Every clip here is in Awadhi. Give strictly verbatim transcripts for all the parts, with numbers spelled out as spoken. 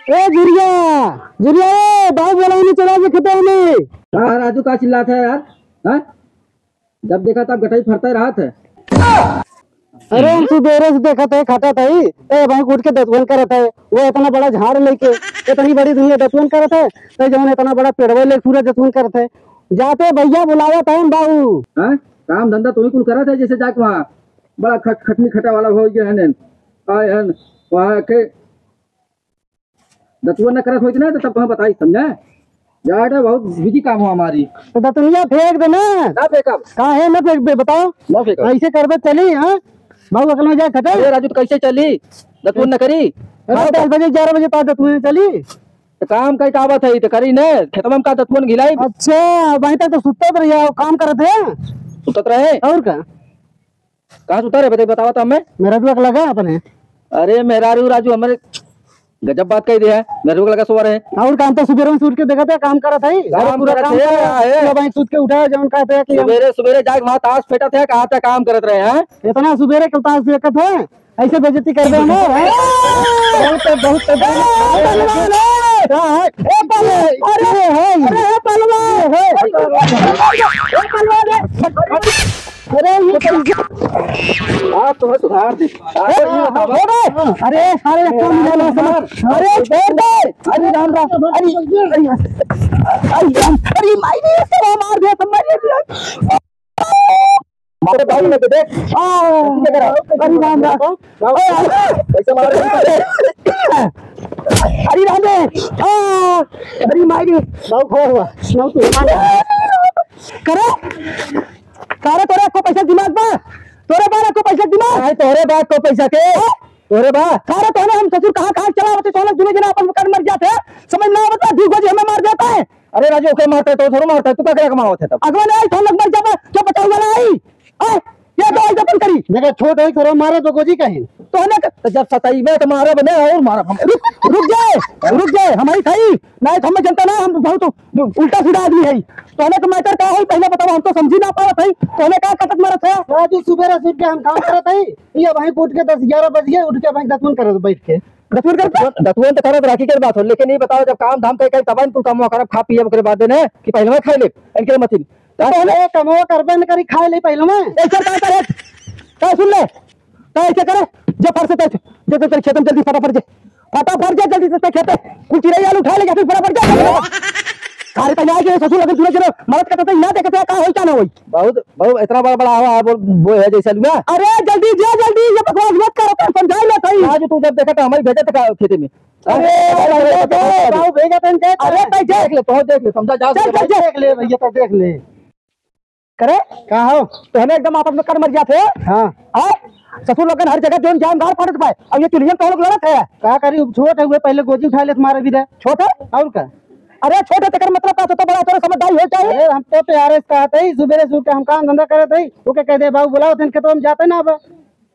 ए झुरिया, झुरिया, ए, बाबू बोलावने चला जे खेतवा में। का राजू, का चिल्लात है यार? हाँ? जब देखा तब गटई फरते रहत है। अरे हम सुबेरे से देखत है, खटत है, ए, वहीं उठ के दतुअन करत है। वो इतना बड़ा झाड़ लेके, इतनी बड़ी दुनिया दतुअन करत है, तो जवन इतना बड़ा पेड़वा लेके पूरा दतुअन करत है। जाते भैया बुलावत है बाबू। हाँ? काम धंधा तो ही कुल करत है, जैसे जाके वहाँ बड़ा खट-, खटनी खटा वाला हो गया है ने। आए हन, वहाँ के दतुआ न करत होइत ना, तो तब कहाँ बताई, समझा? यार, बहुत बिजी काम हुआ हमारी। तो दतुनिया फेंक दे ना। ना फेंकब। काहे ना फेंकबे, बताओ? ना फेंकब। ऐसे करबे चली, हाँ? बाबू, अकल में जाए खटे। अरे राजू, तो कैसे चली? दतुआ न करी? अरे, हाँ, दस बजे, ग्यारह बजे तक दतुआ चली। तो काम कई का बात है, तो करी ने, खेतवा में का दतुआ न घिलाई? अच्छा, वहीं तक तो सुतत रहिया, काम करत है। सुतत रहे? और का? कहाँ सुता रहे, बताई, बतावा तो हमें। मेहरारू का लगा अपने। अरे मेहरारू राजू, हमारे गजब बात कही दे है, मेहरारू का लगा सोवा रहे। और काम तो सुबेरे में सूत के देखा था, काम करत है। काम अरे पूरा करत काम है, करत है। है। पूरा भाई सूत के उठा, जौन कहते हैं कि हम सुबेरे, सुबेरे जाके वहाँ ताश फेंकत है, कहाँ तक काम करत रहे हैं। इतना सुबेरे के ताश फेंकत है, ऐसे बेइज्जती कर दे ना, हैं? बहुत, बहुत, बहुत। ए, पहलवान, ए! ए, पहलवान, अरे, हे, हे। अरे, हे, पहलवान, हे। ए, पहलवान, ए। अरे, ये कैसे? आज तुम्हें सुधार दे। अरे, ये बताओ। अरे, अरे, सारे एक काम मिला लो, समझ। अरे, छोड़ दे। अरे, राम, राम। अरे, अरे, अरे, राम। अरे, माई रे, सब मार दे, सब मार दे। मारे भाई में तो देख। आ, अरे, राम, राम। कैसे मार रहे हैं? अरे, राम रे। आ, अरे, माई रे। बाबू, खड़ा हुआ। सुनाओ तू। करे? सारे तोरे को पैसा दिमाग बा? तोरे बारे को पैसा दिमाग? काहे तोरे बाप को पैसा के? हाँ? तोरे बा? सारे तोने हम ससुर कहाँ, कहाँ चला होते, तोने दोनों जना अपन कर मर जाते हैं। समझ ना आवत, दू गोजी हमें मार देता है। अरे राजू, ओके मारता है, तो थोड़ा मारता है, तू का क्या कमावत है तब? अगवा नहीं आई, तो हम लोग मर जाबा, क्या बचाव वाला आई? आ, ये तो आई दफन करी। देखा, छोट है, थोड़ा मारे तो गोजी कहीं। तोने क-, तो जब सताई में तो मारा बने और मारा हम। रुक, रुक जाए, रुक जाए, हमारी खाई। नहीं तो हमें जनता ना, हम बहुत उल्टा सीधा आदमी है। तोने का मैटर का है, पहले बताओ, हम तो समझी ना पावत है। तोने का कटत मारत है? राजू, सुबेरे से उठ के हम काम करत है, ये वहीं उठ के दस ग्यारह बज गए, उठ के वहीं दतुन करत बैठ के। दतुन करत? दतुन तो करत राखी के बात हो, लेकिन ये बताओ, जब काम धाम कई, कई तब इनको कमवा करब, खा पिए, ओकरे बाद देने कि पहले में खाई ले, इनके मतिन। तो पहले कमवा करबे न करी, खाए ले पहले में। ऐसा का करे? का सुन ले? का ऐसे करे? जो फर से तैसे, जो, जो, जो खेतन जल्दी फटाफट जे, फटाफट जे जल्दी से खेते। कुल चिरई आलू उठा ले, फिर फटाफट जा। सारे तैयार के ससुर लगन दूल्हे जने मदद करते थे, ना देखते हैं का होई का ना होई। बहुत, बहुत इतना बड़ा, बड़ा हवा है, बोल, वो है जैसे लुआ। अरे जल्दी जे, जल्दी, ये बकवास मत करो, तुम समझाई ले सही। आज तू जब देखा तो हमारी भेजे तक खेते में। अरे, अरे, अरे, अरे, अरे, बाबू भेजा तन जाए। अरे, भाई, देख ले, तो देख ले, समझा जा चल, सकता चल, है। चल। देख ले भैया, तो देख ले। करे? का हो? तोहने एकदम आपस में कट मर जात है। हाँ। हाँ? ससुर लोगन हर जगह जोन जान गाड़ फाड़त पाए। अब ये चुलियन तो लोग लड़त है। का करी, छोट है, हुए पहले गोजी उठा ले तुम्हारे भी दे। छोट है? और का? अरे छोट है, तेकर मतलब का, तो बड़ा तोरे समझदारी हो चाहिए। अरे हम तो प्यारे से कहत है, सुबेरे से उठ के हम काम धंधा करत है, ओके कह दे, "बाबू बुलाओ, तन खेतवा में जाते ना अब।"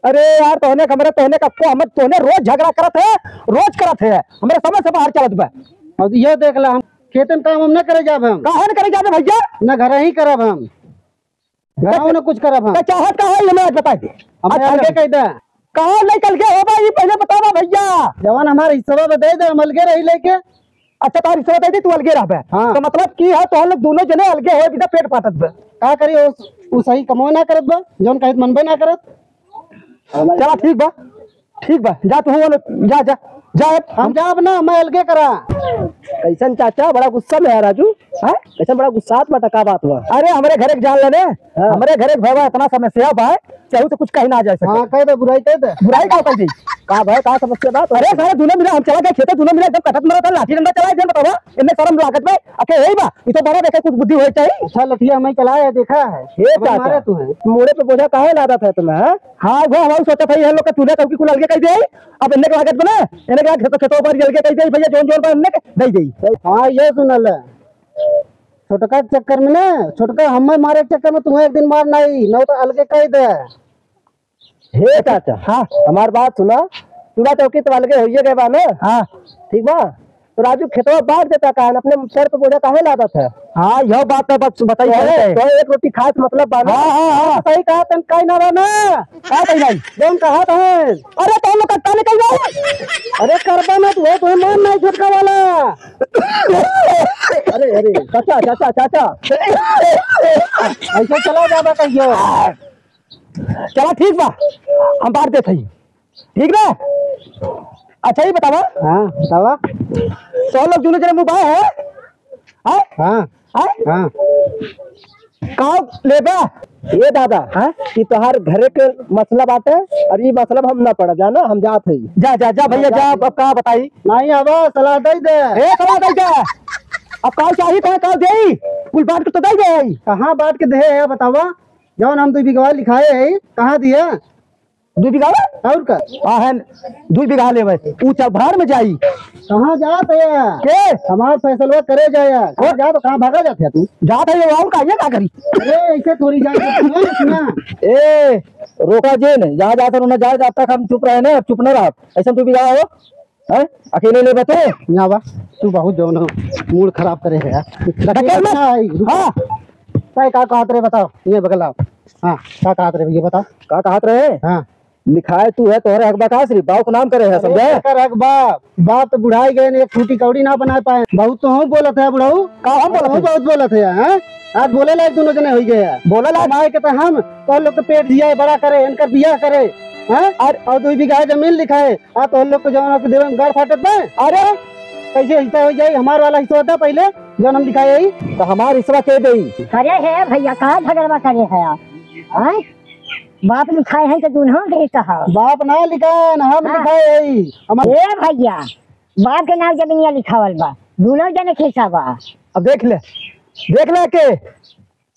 अरे यार, तोहने हमरे, तोहने का को हम, तोहने रोज झगड़ा करत है, रोज करत है, हमरे समझ से बाहर चलत बा। और ये देख ला, हम खेतन काम हम न करे जाब हम। काहे न करे जाबे भैया? न घर ही करब हम। घरवा न कुछ करब हम। तो चाहत का है, ये मैं आज बताई दे। हम आज अलगे कह दे। कहाँ नहीं अलगे होबा, ये पहले बतावा भैया। जवान हमारे हिस्सा में दे दे, हम अलगे रही लेके। अच्छा, तार हिस्सा दे दे, तू अलगे रहबे। हाँ। तो मतलब की है, तो हम लोग दोनों जने अलगे हो, बिना पेट फाटत बे। का करी, वो, वो सही कमो ना करत बा, जौन कहित मनबे ना करत। चला ठीक बा, ठीक बा, जा तू हो, जा, जा, जा अब। हम जाब ना, मैं अलगे करा। कैसन चाचा, बड़ा गुस्सा में है राजू? हाँ? कैसन बड़ा गुस्सात बा, का बात बा? अरे हमरे घरे के जान लेने, हाँ। हमरे घरे के भवा इतना समस्या बा, केहू से कुछ कही ना जा सके। हाँ, कह दे, बुराई कह दे। बुराई का कह दी? का भाई, का समस्या बा? अरे सारे दोनों मिला, हम चला गए खेते, दोनों मिला एकदम कटत मरत है, लाठी डंडा चलाए दिन बतावा, इनमें शर्म लागत बा, अके यही बा, ये तो बड़ा देखे कुछ बुद्धि होए चाहिए। अच्छा लठिया मैं चलाए है, देखा है। हे हमें चाचा, मारे तू है। मोड़े पे बोझा काहे लादत है इतना, हाँ? हाँ, वो हम सोचत है, ये लोग का चूल्हा चौकी कुल अलगे कह दे, अब इन्ने के लागत बना, इन्ने के लागत खेतों पर अलगे कह दे, भैया जोन जोन पर इन्ने के दे दे। हाँ, ये सुनल है। छोटका के चक्कर में ना, छोटका हमें मारे के चक्कर में तुम्हें एक दिन मार नहीं, न तो अलगे कह दे। हे चाचा, हाँ। हमार बात सुना, चूल्हा चौकी तो अलगे होइए गए बा ना? हाँ। ठीक बा? तो राजू खेतवा बांट देता काहे, अपने सर पे बोझा काहे लादत है? हाँ, यह बात तो बस बताई तो, है। तो एक रोटी खाए से मतलब बा ना? हाँ, हाँ, हाँ। सही कहा तन, काहे ना बा ना? का कही भाई? जौन कहा था। अरे तो हम लोग का काने कही भाई? अरे करबा ना तू, तुम्हें मान नहीं झटका वाला। अरे, अरे, चाचा, चाचा, चाचा। ऐसे चला जाबा कहियो। चला ठीक बा, हम बांट देत हई। ठीक बा? अच्छा, ये बतावा। हाँ, बतावा। तो लोग दुनो जने मुँह बाए है? हाँ? हाँ। हाँ? हाँ। का लेबा? ये दादा, हाँ? कि तोहार घरे के मसला बाटे और ये मसला में हम ना पड़ा, जाना, हम जात हई। जा, जा, जा भैया, जा, अब का बताई? नहीं, अब सलाह दे दे। ए, सलाह दे दे। अब का चाही, कहाँ का देई? कुल बांट के तो दे दे। कहाँ बांट के दे है, बतावा? जौन हम दो बीघवा लिखाए है, कहाँ दिया? दू बीघा? और का? हाँ, है, दू बीघा लेवे। ऊ चल भाड़ में जाई। कहाँ जात है? के? हमार फैसलवा करे जाया। कहाँ जात, कहाँ भागा जात है तू? जात है, और का, ये का करी? अरे, ऐसे थोड़ी जात है, सुना, सुना। ए, रोका जे नहीं, जहाँ जात है, उन्हें जाए, जब तक हम चुप रहे ना, चुप न रह। ऐसा दू बीघा हो, हैं? अकेले लेबे तू? ना बा, तू बहुत जौन हो, मूड खराब करे है यार। धकेल मत। अच्छा, आई, रुक। हाँ। तै का कहत रहे बताओ, ये बगल आओ। हाँ, का कहत रहे ये बताओ। का कहत रहे? हाँ। लिखाए तू है, तोहरे हक बा का सिर्फ? बाऊ के नाम करे है, अरे, समझे? एकर हक बा। बाप तो बुढ़ाई गए ने, एक फूटी कौड़ी ना बना पाए। बहुत तो हम बोलत है बुढ़ऊ। का हम बोलत हम है? बहुत बोलत है, हैं? आज बोले लायक दुनो जने होई गए हैं। बोले लायक? कमाए के तो हम, तो लोग के पेट जिया बड़ा करे, इनकर बियाह करे, हैं? और, और दो बीघा जमीन लिखाए, आ तो लोग के जौन आपके देवे में गाड़ फाटत बा। अरे, कैसे हिस्सा हो जाई? हमार वाला हिस्सा होता पहले, जौन हम लिखाए ही। तो हमार हिस्सा के देई? अरे हे भैया, का झगड़वा करे है आप? हैं? बाप लिखाए हैं तो दुनों के हिस्सा है। बाप ना लिखाए, ना हम हाँ। लिखाए ही। हमार ए भैया, बाप के नाम जमीनिया लिखावल बा, दुनों जने के हिस्सा बा। अब देख ले, देख ले के।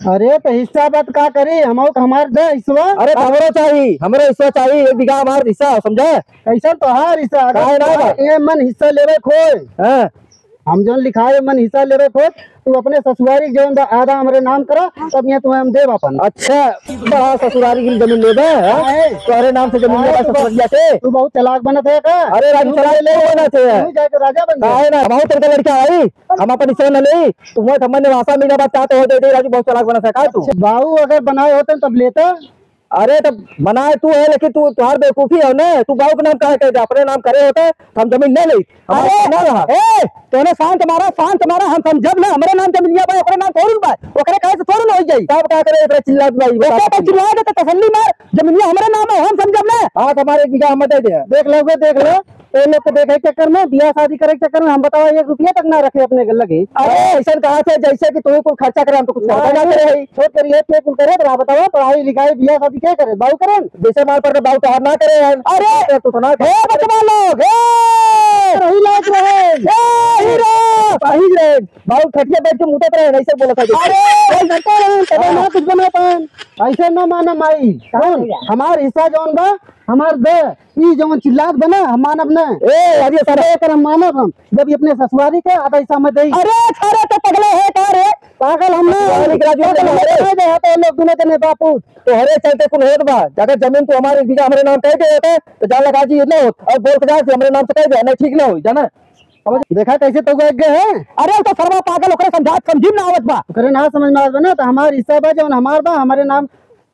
अरे, तो हिस्सा बात का करी? हम, हमार दे हिस्सा। अरे, तो हमरो चाही, हमरो हिस्सा चाही, एक बीघा हमार हिस्सा, समझे? कैसन तोहार हिस्सा? अगर काहे ना बा? तोहार ए मन हिस्सा लेवे खोए। हाँ। हम जौन लिखाए मन हिस्सा लेवे खोए, तू अपने ससुरारी जौन बा, आधा हमरे नाम करा, तब यहाँ तुम्हें हम देब अपन। अच्छा, बड़ा ससुरारी की जमीन लेबे, हाँ? काहे? तोहरे नाम से जमीन काहे लेबे तू ससुरलिया से? तू बहुत चालाक बनत है का? अरे, राजू तू चालाक ले नहीं बनत है। तू जाके राजा बन जा। काहे ना? बहुत तरीका लड़का आई। हम अपन हिस्सा न लेई, तुम्हें समझ में भाषा मिला बात चाहते हो, दे दे, राजू बहुत चालाक बना सका तू। अच्छा, बाऊ अगर बनाए होते तब लेता। अरे तब बनाए तू है, लेकिन तू, तुहार बेवकूफी है ना, तू बाऊ के नाम काहे कह दे, अपने नाम करे होते तो हम जमीन नहीं लेई, हमारे अरे, ना रहा। ए, तोने शांत मारा, शांत मारा, हम समझब ना, हमरे नाम जमीनिया बा, ओकरे नाम थोड़ी बा, ओकरे कहे से थोड़ी ना हो जाई। तब का करे, इतना चिल्लात बा, ई ओके, बता। तो चिल्ला दे, तो तसल्ली मार, जमीनिया हमरे नाम है, हम समझब ना। हाँ, तो हमारे एक बीघा हम दे दे। देख लो, देख लो। ए लोग के देखे के चक्कर में, बियाह शादी करे के चक्कर में हम बतावा एक रुपया तक ना रखे अपने लगे। अरे ऐसन कहा थे जैसे कि तुम्हें कुल खर्चा करे, हम तो कुछ खर्चा ना करे है। छोट करिए, के कुल करे तो बतावा, पढ़ाई लिखाई बियाह शादी के करे, बाऊ करे? जैसे मार पर बाऊ तोहार ना करे है। अरे तो, तो ना हे बचवा लोग, हे रही लायक रहे, हे हीरो, सही रहे। बाऊ खटिया बैठ के मुतत रहे, ऐसे बोला था। अरे भाई घंटा रहे, तब ना कुछ बना पाए। ऐसे ना माना माई, कौन? हमार हिस्सा जौन बा, हमार दे, ई जवन चिल्लात बा ना, हम मानब ना। ए, अरे सारे एकर हम मानब हम। जब ई अपने ससुरारी के आधा हिस्सा में देई। अरे, सारे तो पगले है का रे? पागल हम ना। पागल एकरा जो पागल हम है। ना दे, तो लोग दुनो जने बापू। तोहरे चलते कुल होत बा। अगर जमीन तू हमारे बीघा हमरे नाम कह दे होते, तो जान लगा जी, ये ना होत। और बोल के जा कि हमरे नाम से कह दे, नहीं, ठीक ना होई, जाना। समझ? देखा कैसे तो गए है? अरे, तो सरवा पागल, ओकरे समझात समझी ना आवत बा। ओकरे ना समझ में आवत बा ना, तो हमार हिस्सा बा, जवन हमार बा, हमरे नाम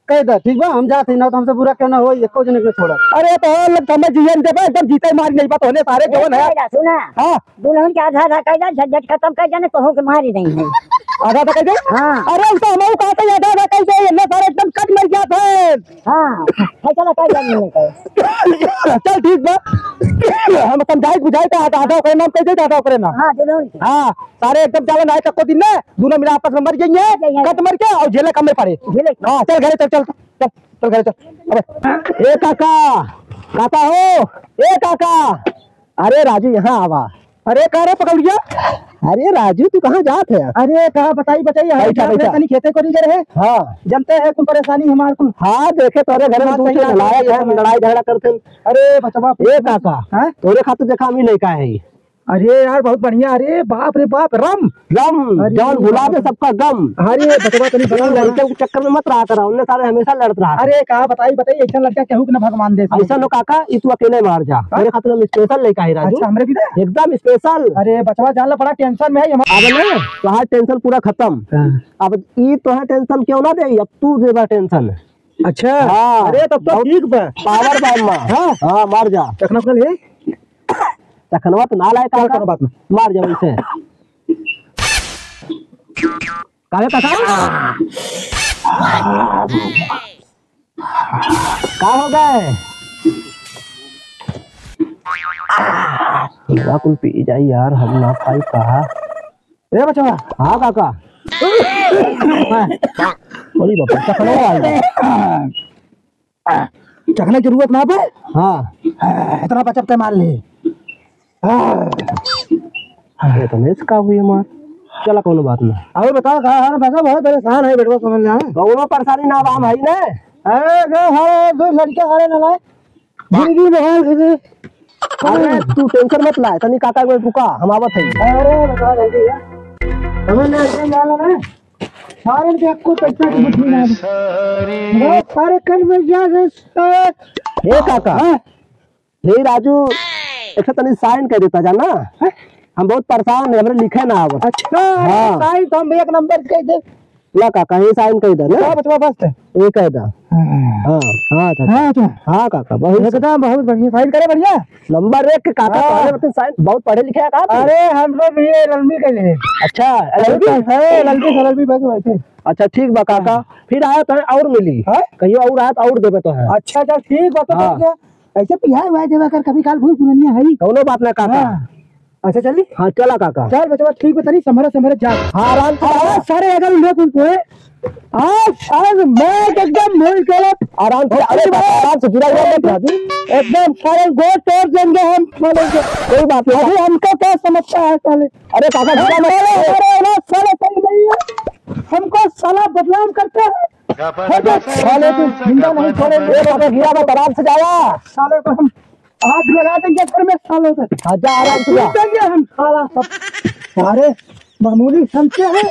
कह दे, ठीक बा? हम जात हई ना, तो हमसे बुरा केहू ना होई, एको जने के छोड़ा। अरे तो हम लोग समझ जियन देबे, एकदम जीते मारी नहीं बात होने सारे ए, जवन है। सुना, हाँ। दुल्हन के आधा आधा कह दे, झंझट खत्म कर जाने, तोहू के मारी नहीं है। आधा आधा कह दे? हाँ। अरे उ तो हमहू कहत हई आधा आधा कह दे, ये सारे एकदम कट मर गया था। हाँ, फैसला कर जाने नहीं कर। चल ठीक बा, हम समझाई बुझाई के आधा आधा ओकरे नाम कह दे, आधा ओकरे नाम। हाँ, दुल्हन के। हाँ, सारे एकदम चालन आए कक्को दिन में, दुनो मिला आपस में मर जाइए, मर जाइए। कट मर के और जेले कम में पड़े। जेले। हाँ, चल घरे चल, चल, चल, चल घरे चल। अबे, ए काका, काका हो, ए काका, अरे राजू यहाँ आवा। अरे का रे पकौड़िया? अरे राजू तू कहाँ जात है? अरे कहाँ बताई बताई, हम बैठा, जात बैठा। रहे तनी खेते को नहीं रहे। हाँ। जानते हैं कुल परेशानी हमार कुल। हाँ देखे तोरे घर में हाँ, तू सही से बात है, लड़ाई ये झगड़ा, सब है। लड़ाई झगड़ा करते हैं। अरे बचवा ए काका, हाँ? तोरे खातिर देखा हम ही लड़का है। अरे यार, बहुत बढ़िया। अरे बाप रे बाप, रम। रम, अरे जौन भुला दे बाप रे। सबका गम। अरे बचवा, तनी बड़ा इन लड़के के चक्कर में मत रहा करा, उनने सारे हमेशा लड़त रहा। अरे का बताई, बताई, ऐसा लड़का केहू के ना भगवान दे। ऐसा लो काका, ई तू अकेले मार जा। हाँ? मेरे खातिर हम special लेके आए राजू। अच्छा, हमरे भी दे। एकदम special। अरे बचवा, जान ला, बड़ा tension में है हम। अब ना, तोहार tension पूरा खत्म। हाँ। अब ई तोहार tension केहू ना दे, अब तू देबा tension। अच्छा। हाँ। अरे, तब तो बहुत ठीक बा। Power बा एम्मा। हाँ। हाँ, मार जा। चखना उखना ले? चखनवा तो ना लाए चल, काका। कोनो बात ना। मार जा वैसे। काहे काका? का हो गए? बुआ कुल पी जाई यार, हम ना पाई कहा। ए बचवा। हाँ काका। अरे बाप रे, चखना आ गया। चखने की जरूरत ना पे। हाँ। इतना बचत के मार ले। हाँ। ये तो नहीं का हुई मार। चला, कोनो बात ना। अरे बताओ, का हाल बा? बहुत परेशान है बेटवा, समझ ना। कोनो परेशानी ना बा भाई ने। अरे जो है, दो लड़के हमारे ना लाए। जिंदगी में हाल है। अरे तू tension मत लाए, तनी काका को रुका, हम आवत है। अरे बता जल्दी यार। हमें ले के जाना ना। सारे के आपको पैसा की बुद्धि ना है। सारे कल में जा रहे सर। ए काका। हाँ? हे राजू, एक ठे तनी sign कर देता जाना। हैं? हम बहुत परेशान है, हमरे लिखे ना आवत। अच्छा, हाँ। Sign तो हम एक नंबर कर दे। ला काका, ये sign कर दे ना। हाँ, बचवा, बस है। ये कर दे। हाँ। हाँ, हाँ, अच्छा, हाँ, अच्छा। हाँ, काका, बहुत एकदम बहुत बढ़िया, sign करे बढ़िया। नंबर एक के काका, हाँ। पहले मतलब sign बहुत पढ़े लिखे हैं का तू? अरे, हम लोग भी ये एल एल बी कर लिए। अच्छा, एल एल बी? हाँ, L L B, L L B बैठे बैठे। अच्छा, ठीक बा काका, हाँ। फिर आया तो और मिली। हाँ? कहियो और आया तो और देबे तो है। अच्छा, चल ठीक बा, तो हाँ। ठीक है। ऐसे पिया हुआ है देवा कर, कभी काल भूल पुरनिया है ही। कौनो बात ना काका। हाँ। अच्छा चली? हाँ, चला काका। चल बचवा, ठीक बा, तनी संभरा संभरा जा। हाँ, आराम से हाँ, जाओ। सारे अगर उल्ले कुल कोए, आज सारे मैं एकदम मोल के आराम से, अरे बाबा, आराम से गिरा हुआ मत राजू। एकदम सारे गोड़ तोड़ देंगे हम साले के। कोई बात नहीं। अभी हमको क्या समझता है साले? अरे काका, गिरा मत। साले, अरे ना साले सही नहीं है। हमको साला बदनाम करते हैं। अरे साले को जिंदा नहीं छोड़ेंगे। ए काका, गिरा मत, आराम से जावा। साले को हम आग लगा देंगे घर में सालों से। हाँ, जा आराम से जा। पीटेंगे हम साला सब। सारे मामूली समझते हैं।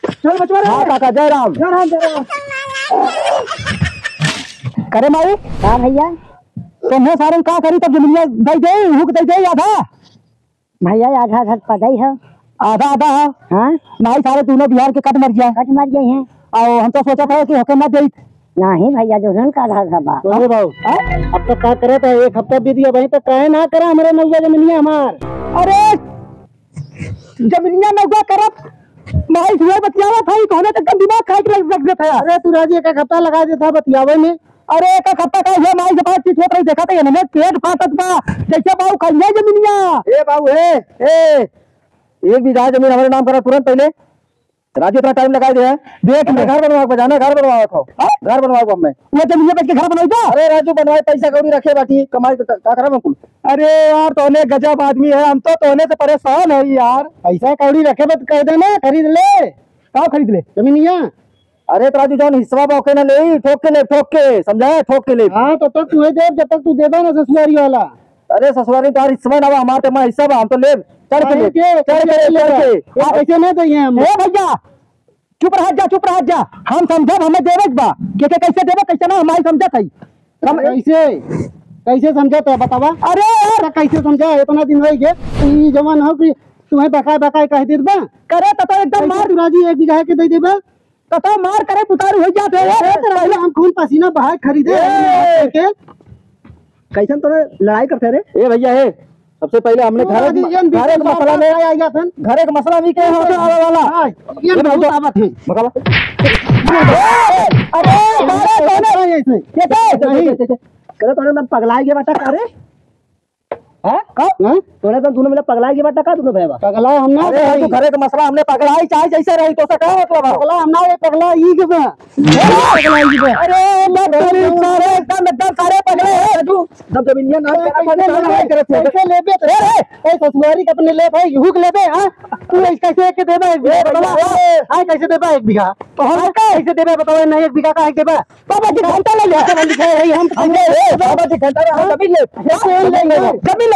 चल बचवा रे। हाँ काका, जय राम। जय राम, जय राम। करे माई? हाँ भैया। तुम्हें सारे का करी तब जमीनिया दे दे, हुक दे दे आधा। भैया आधा आधा पता ही है। आधा आधा है? हाँ। नहीं सारे दोनों बिहार के कट मर गया। कट मर गए हैं। और हम तो सोचा था कि होके ना देत। नहीं भैया, दोनों का आधा आधा बा। अरे बाबू, हाँ? अब तो का करत है, एक हफ्ता बीत गया, वहीं तो काहे ना करा हमरे नौवा जमीनिया हमार। अरे, जमीनिया नौवा करत, भाई सुबह बतियावा था, ई कौने तक दिमाग खाए के रख, रख देता है। अरे तू राजी एक हफ्ता लगा देता बतियावे में। अरे एक हफ्ता का हुआ, माई से बातचीत होत रही, देखा था ये ना, पेट फाटत बा, जैसे बाबू खइया जमीनिया। ए बाबू, ए, ए, एक बीघा जमीन हमारे नाम करा तुरंत पहले। राजू इतना टाइम लगाए दे है। देख अपने ले। घर बनवा के बजाना, घर बनवा के खाओ। हाँ? घर बनवा के हमें। वो जमीन बेच के घर बनाई दो। अरे राजू बनवाए, पैसा कौड़ी रखे बाटी, कमाई तो का, का करब हम कुल? अरे यार, तोने गजब आदमी है, हम तो तोने से परेशान है यार। पैसा कौड़ी रखे बत कह देना, खरीद ले। का खरीद ले? जमीनिया। अरे तो राजू जौन हिस्सा बा ओके ना ले, ठोक के ले, ठोक के, समझा है? ठोक के ले। हाँ, तब तक तू है देब, जब तक तू देबा ना ससुरारी वाला। अरे ससुरारी तोहार हिस्सा ना बा, हमार तो हमार हिस्सा बा, हम तो लेब। चढ़ के अरे लेब, के, चढ़ के लेब, चढ़ के। ये पैसे ना दइए हम। ए भैया, चुप रह जा, चुप रह जा। हम समझब, हमें देवे के बा। के, के कैसे देवे, कैसे ना, हमारी समझत है। हम कैसे, कैसे समझत है, बतावा? अरे यार। तो कैसे समझा? इतना दिन हो गया, ई जवान हो कि तुम्हें बकाए, बकाए कह देत बा। करे तो, तो एकदम कैसे मार। तू राजी एक बीघा के दे देबा? कतौ मार करे पुतारू हो जात है। ए, तो राजू, हम खून पसीना बहाए खरीदे ए! हैं, के? कैसन तोरे लड़ाई करते रे? ए भैया, ए, सबसे पहले हमने ओ, घरे राजू, के म-, ये घरे के बिल्कुल मसला में, बात आया था। घरे के मसला में के होता आवे वाला? हाँ, ये ये बहुत भैया, आवत है। बकाला। अरे, अरे, अरे, अरे, ऐसे। ये क्या है? नहीं। करे तोरे एकदम पगलाई के बेटा, का रे? हैं? का? हैं? तोरे तो दोनों मिला पगला के बाटा का दोनों भैया? पगला हम ना अरे, भाई। तू घरे के मसला हमने पगला ही चाहे जैसे रही, तो से का मतलब है? पगला हम ना, ये पगला ई के बा। अरे, पगला ई के बा। अरे, मत करी सारे, एकदम, एकदम सारे पगले हैं। तू जब जमीनिया ना ए, करा, कैसे तो लेबे? लड़ाई करत है। कैसे लेबे तो? ए, ए। ए, ससुरारी के अपने ले भाई, हुक लेबे, हाँ? तू ऐसे कैसे के देबे एक बीघा? ए, भैया, ए। हाँ, कैसे देबे एक बीघा? तो हम हाँ, का? कैसे देबे बताओ, नहीं एक बीघा का है देबे? बाबा जी घंटा ले लिया। हम लिखे हैं, हम तो हम ले, ए, बाबा जी घंटा ले, हम जमीन ले। ये कौन ले लेगा? जमीन ले।